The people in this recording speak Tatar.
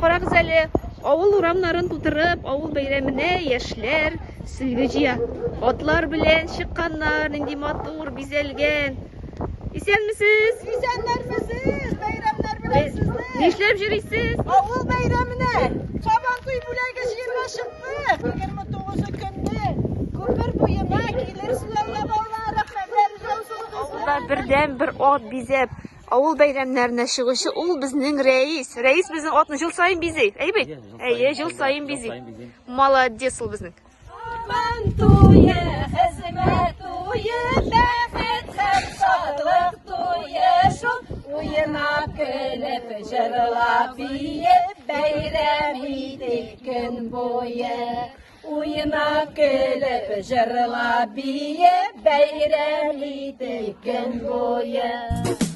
Карагыз әле, авыл урамнарын тутырып, авыл бәйрәменә яшьләр сөлге җыя. Атлар белән чыкканнар, нинди матур, бизәлгән. Исәнмесез? Исәннәрмесез? Бәйрәмнәр белән сезне. Нишләп йөрисез? Авыл бәйрәменә Сабантуй бүләге җыярга чыктык. 29 көнне күпер буена килерсезләр дә балалар, рәхмәтләр яусын. Авылда бердән бер ат бизәп, авыл бәйрәмнәренә чыгучы ул безнең рәис. Рәис безнең атны җыл саен бизи. Әйе бит? Әйе, җыл саен бизи. Молодец ул безнең. Сабан туе, хезмәт туе, бәхет һәм шатлык туе шул. Уйнап, көлеп, җырлап, биеп, бәйрәм итик көн буе. Уйнап, көлеп, җырлап, биеп, бәйрәм итик көн буе.